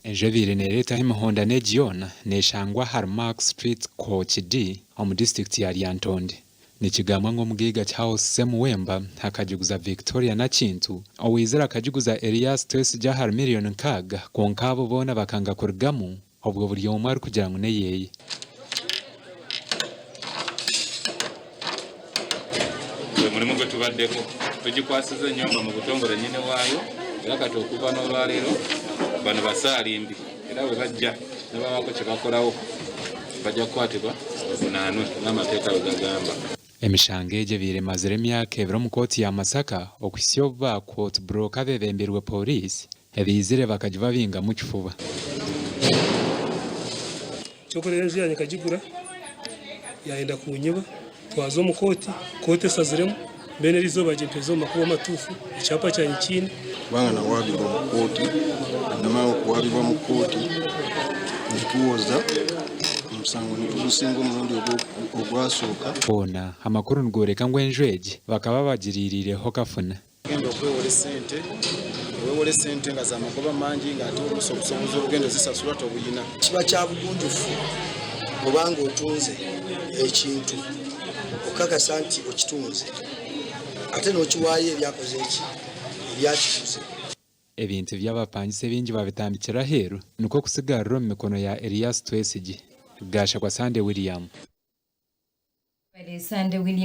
Enju ebaire neereetaho emihondano egi yoona neeshangwa ahari Mark Street Kooki D omu disiturikiti ya Lyantonde. Nikigambwa ngu omugaiga Charles Ssemuwemba akagiguza Victoria Nakintu, owaizire akagiguza Elias Twesigye ahari miriyoni nkaaga kwonka abo boona bakanga kurugamu obwo buri omwe arikugira ngu n'eyeeye. Gwe mulimu gwe tubaddeko. Tugikwasiza ennyumba mu butongole nnyini waayo era kati okuva n'olwaleero bano basaalimbi era bwe bajja ne babaako kye bakolawo bajja kukwatibwa bavunaanwe ng'amateeka bwe gagamba. Emishango egi ebaire emazire emyaka ebiri omu kooti ya Masaka okuhitsya obu ba court broker abebembirwe Pooriisi ebaizire bakagibabingamu kifuba. Kyokureba enju yangye nkagigura yayenda kunyiba twaza omu kooti, kooti esaziremu mbwenu erizooba gimperize omu makubo amatuufu ekyapa kyangye nkiine. Kubanga nawaabirwa mu kooti, namara okuwaabirwa mu kooti nituwoza omusango nitugusinga omurundi ogwasooka. Hoona amakuru nigooreka ngu enju egi bakaba bagiriiriireho kafuna. Genda okwewola esente, owewola esente nga za magoba mangi nga ate oluusi obusobozi obugenda ozisasula tobuyina. Kiba kya bugunjufu bw'oba ng'otunze ekintu okukakasa nti okitunze ate n'okiwaayo eri akoze ki? Eri akiguze. Ebintu by'abapangisa ebingi babitambikire aheeru nikwo kutsigarira omu mikono ya Elias Twesigye. Gashakwa Sande William.